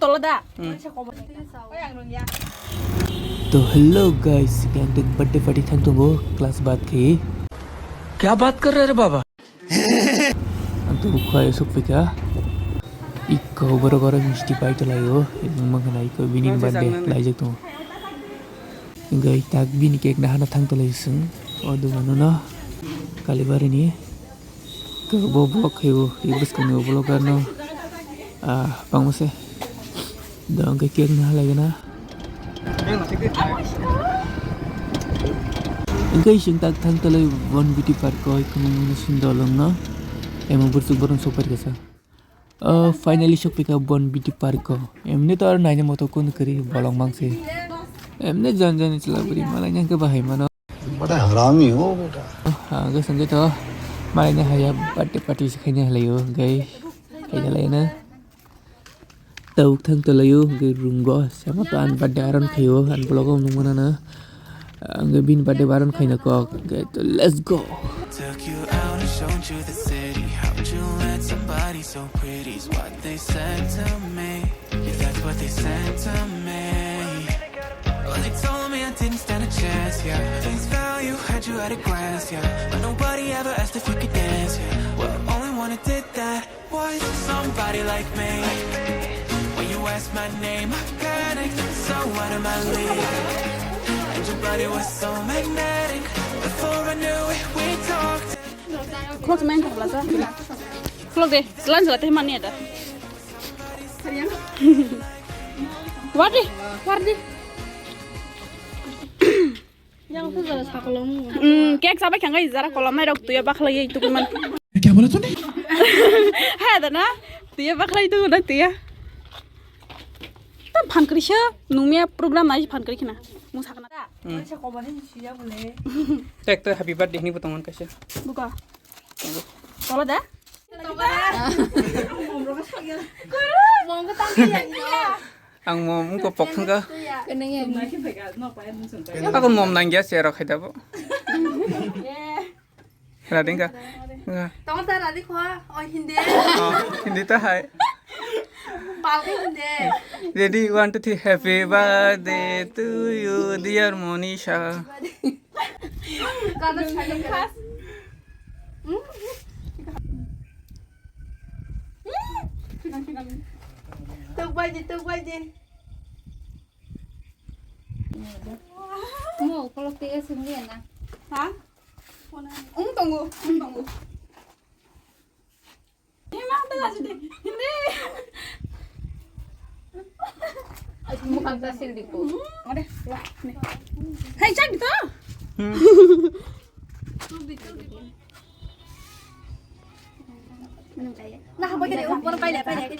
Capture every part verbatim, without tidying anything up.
Tolo da. Hmm. To hello guys, yang tek birthday party thang tongo class baad khe. Kya baat kar rahe re baba? Ang to khwlai sok pika. Iko borok oro misti pai to laio. Nung mang khna iko bini birthday laijak tongo. Gai tak bini cake na hana thang to lai sung. O dugano no Kalibari ni. Bo vlog khaio, i bwskangni vlogger no, ah, bangma se. Da hwnkhe cake no halai gana. Hwnkhe chwng tak thang talai Bon Beauty Park o, khwnwi sindol wngno. Emo bwrwswk borok sokphaikha sa. Oh, finally sokphaikha Bon Beauty Park o. Emni to aro naina moto kun kwrwi bolong mangse. Emni jan jan chwla bwrwi malai nang khe bahai mano. Bada harami ho beta. Ah, hwnkhe chwng khe to malai ni haya birthday party se khaina halai o, hwnkhe khaina lai na. Tabuk thang talai o, hwnkhe room go. Sama to an birthday aron khaio, an vlog o nung mano na. Hwnkhe bini birthday bo aron khaina kok. Hwnkhe to let's go. Took you out and showed you the city. How'd you let somebody so pretty's what they said to me? Yeah, that's what they said to me. Well, they told me I didn't stand a chance, yeah. Face value had you at a glance, yeah. But nobody ever asked if you could dance, yeah. Well, only one who did that was somebody like me. When you asked my name, I panicked. So what am I leaving? And your body was so magnetic. Before I knew it, we talked. Close main tak lasa. Close deh, selan selat teh mani ada. Wardi, wardi. Yang tu jara sakolom. Hmm, cake sabai khangai jara kolom nai rok tuya bakhlai tukuman. Kya bola tune? Hai da na, tuya bakhlai tu na tuya. Ta phan kri sha, nungmia program nai phan kri khna. Mung sakna. Hmm. Tek to happy birthday ni butong kaisa. Buka. Tolo da? Mom ko tangki ya. Ang mom ko pok thangka. Keneng ya. Ako mom nang ya sero khai dabo. Rading ka. Nga. Tong ta radi khwa, oi hindi. Oh, hindi ta hai. Bal ke hindi. Ready, one, two, three. Happy birthday to you, dear Monisha. Kada chayong khas. Tuk bai di, tuk bai di. Mo kolok tiga sungri na. Ha? Ung tongo, ung tongo. Ini mah tengah sini. Ini. Mukhang tasil di ko. Ada, ya, nih. Hai, cak gitu. Hmm. Nah, apa gini? Umur pai deh, pai deh.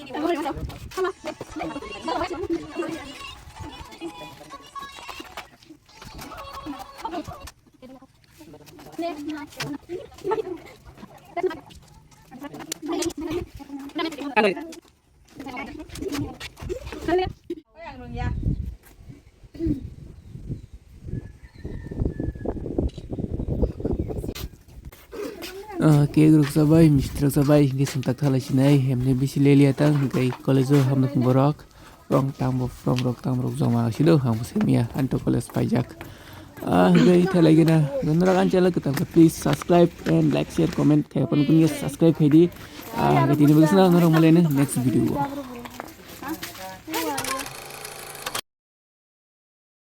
Ah, cake rok chabai, misti rok chabai, hingke sengtak thalai sinai, hemne bisi lelia tang, hingke college o hamna borok. Rong tangbo from rok tang rok joma silo ang bo semiya anto college paijak. Ah, gai thalai gena, norok ang channel kwtal khe please subscribe and like, share, comment khai pon kun subscribe khai di. Ah, gai tini bagwi sna norok malai next video.